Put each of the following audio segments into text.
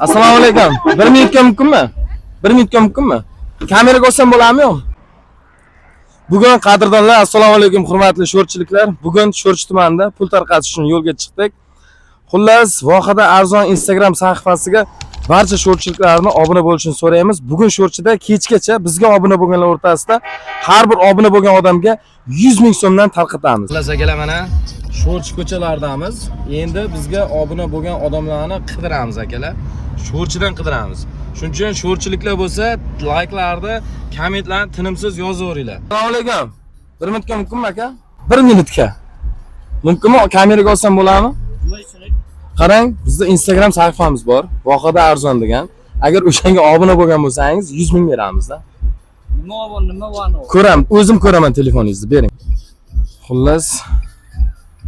Assalomu alaykum. Bir minutga mumkinmi? Bir minutga mumkinmi? Kameraga olsam bo'ladimi yo'qmi? Bugun qadrdonlar, assalomu alaykum hurmatli sho'rchiliklar. Bugun Sho'rchi tumanida pul tarqatish uchun yo'lga chiqdik. Xullas, Vohada arzon Instagram sahifasiga barcha sho'rchiliklarni obuna bo'lishini so'raymiz. Bugun Sho'rchida kechgacha bizga obuna bo'lganlar o'rtasida har bir obuna bo'lgan odamga 100 ming so'mdan tarqatamiz. Xullas akalar, mana Sho'rchi ko'chalaridamiz. Endi bizga obuna bo'lgan odamlarni qidiramiz akalar. Sho'rchidan qidiramiz. Shuning uchun sho'rchiliklar bo'lsa, layklarni, kommentlarni tinimsiz yozaveringlar. Assalomu alaykum. Bir minutga mumkinmi aka? Bir minutga. Mumkinmi? Kameraga olsam bo'ladimi? Qarang, bizda Instagram sahifamiz bor. Vohada arzon degan. Agar o'shanga obuna bo'lgan bo'lsangiz, 100 ming beramizda. Nima bor, nima bor? Ko'ram, o'zim ko'raman telefoningizni, bering. Xullas,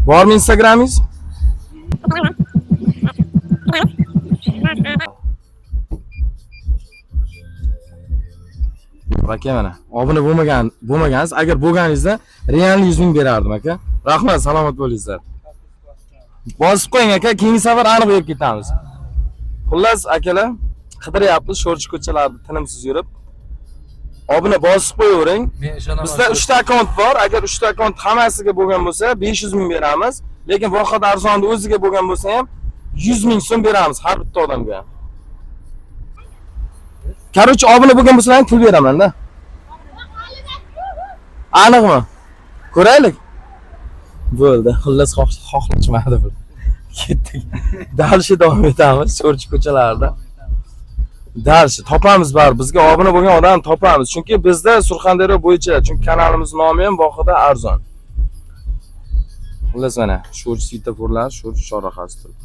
bormi Instagramingiz? Yo'q aka, mana. Obuna bo'lmagansiz. Agar bo'lganingizda real 100 ming berardim aka. Rahmat, salomat bo'lingizlar. Bosib qo'ying aka, keyingi safar aniq berib ketamiz. Xullas akalar, qidiryapmiz Sho'rchi ko'chalarida tinimsiz yurib. Obuna bosib qo'yavering. Men ishonaman. Bizda 3 ta akkaunt bor. Agar 3 ta akkaunt hammasiga bo'lgan bo'lsa, 500 ming beramiz. Lekin Vohada arzonni o'ziga bo'lgan bo'lsa ham 100 ming so'm beramiz har bitta odamga. Короче, obuna bo'lgan bo'lsalar pul beraman-da. Aniqmi? Ko'raylik. Bo'ldi. Xullas xohlashmadi bu. Ketdik. Дальше davom etamiz Sho'rchi ko'chalarida. Дальше topamiz bar. Bizga obuna bo'lgan odam topamiz. Chunki bizda Surxondaryo bo'yicha, chunki kanalimiz nomi ham Vohada arzon. Xullas mana Sho'rchi svetoforlar, Sho'rchi chorrahasi turibdi.